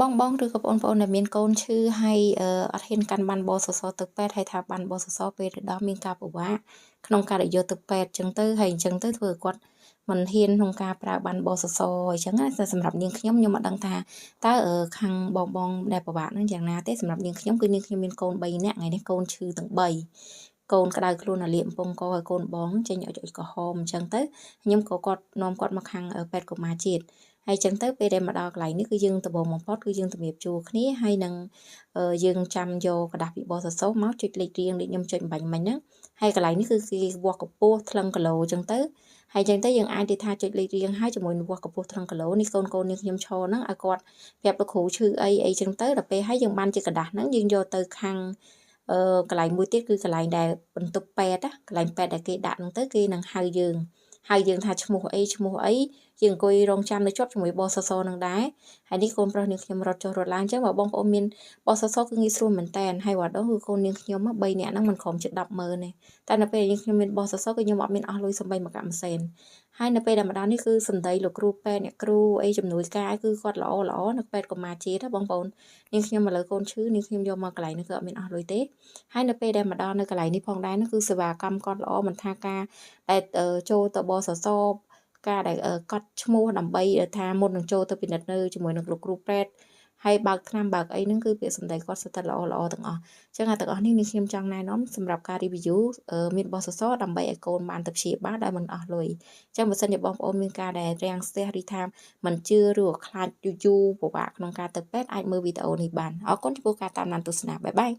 បងបងឬក៏បងប្អូនដែលមានកូនឈឺហើយអត់ហ៊ានកាន់ប័ណ្ណបសសទៅពេទ្យហើយថាប័ណ្ណបសសពេលទៅដល់មានការពិបាកក្នុងការដែលយកទៅពេទ្យអញ្ចឹងទៅហើយអញ្ចឹងទៅធ្វើឲ្យគាត់មិនហ៊ានក្នុងការប្រើប័ណ្ណបសសអញ្ចឹងណាតែសម្រាប់នាងខ្ញុំខ្ញុំអត់ដឹងថាតើខាងបងបងដែលពិបាកហ្នឹងយ៉ាងណាទេសម្រាប់នាងខ្ញុំគឺនាងខ្ញុំមានកូន3នាក់ថ្ងៃនេះកូនឈឺទាំង3កូនក្តៅខ្លួនអាលៀកកំពង់កឲ្យកូនបងចេញអុចអុចក្រហមអញ្ចឹងទៅខ្ញុំក៏គាត់នាំគាត់មកខាងពេទ្យកុមារជាតិហើយចឹងទៅពេលដែលមកដល់កន្លែងនេះគឺយើងដំបូងបំផុតគឺយើងជំរាបជួរគ្នាហើយនឹងយើងចាំយកក្រដាសពីបសសមកចុចលេខរៀងដូចខ្ញុំចុចបាញ់មិញហ្នឹងហើយកន្លែងនេះគឺគេវាស់កម្ពស់ថ្លឹងគីឡូចឹងទៅហើយចឹងទៅយើងអាចនិយាយថាចុចលេខរៀងហើយជាមួយនឹងវាស់កម្ពស់ថ្លឹងគីឡូនេះកូនកូននេះខ្ញុំឈរហ្នឹងឲ្យគាត់ប្រាប់លោកគ្រូឈឺអីអីចឹងទៅដល់ពេលហើយយើងបានជាក្រដាសហ្នឹងយើងយកទៅខាងអឺកន្លែងមួយទៀតគឺកន្លែងដែលបន្ទប់ពេទ្យណាកន្លែងពេទ្យដែលគេដាក់ហ្នឹងទៅគេនឹងហៅយើងហើយយើងថាឈ្មោះអីឈ្មោះអីយើងអង្គុយរងចាំនៅជាប់ជាមួយបសសនឹងដែរហើយនេះកូនប្រុសនាងខ្ញុំរត់ចុះរត់ឡើងអញ្ចឹងបើបងប្អូនមានបសសគឺងាយស្រួលមែនតើហើយវ៉ាដងគឺកូននាងខ្ញុំ3នាក់ហ្នឹងមិនក្រោមជិត100000ទេតែនៅពេលនាងខ្ញុំមានបសសគឺខ្ញុំអត់មានអស់លុយសំបីមួយកាក់មួយសេនហើយនៅពេលដែលមកដល់នេះគឺសម្ដីលោកគ្រូពេទ្យអ្នកគ្រូអីជំនួយការគឺគាត់ល្អល្អនៅពេទ្យកុមារជាតិបងប្អូននាងខ្ញុំមកលើកូនឈឺនាងខ្ញុំយកមកកន្លែងនេះគឺអត់មានអស់លុយទេហើយនៅពេលដែលមកដល់នៅកន្លែងនេះផងដែរនោះគឺសេវាកម្មគាត់ល្អមិនថាការដែលចូលទៅបសសការដែលកត់ឈ្មោះដើម្បីថាមុននឹងចូលទៅពិនិត្យនៅជាមួយនឹងលោកគ្រូពេទ្យហើយបើកថ្នាំបើកអីហ្នឹងគឺពាក្យសម្ដីគាត់សុទ្ធតែល្អល្អទាំងអស់អញ្ចឹងអាទាំងអស់នេះនេះខ្ញុំចង់ណែនាំសម្រាប់ការ review មានបសសដើម្បីឲ្យកូនបានទៅព្យាបាលដោយមិនអស់លុយអញ្ចឹងបើសិនជាបងប្អូនមានការដែលរាំងស្ទះឬថាមិនជឿឬក៏ខ្លាចយូរយូរពិបាកក្នុងការទៅពេទ្យអាចមើលវីដេអូនេះបានអរគុណចំពោះការតាមដានទស្សនាbye bye.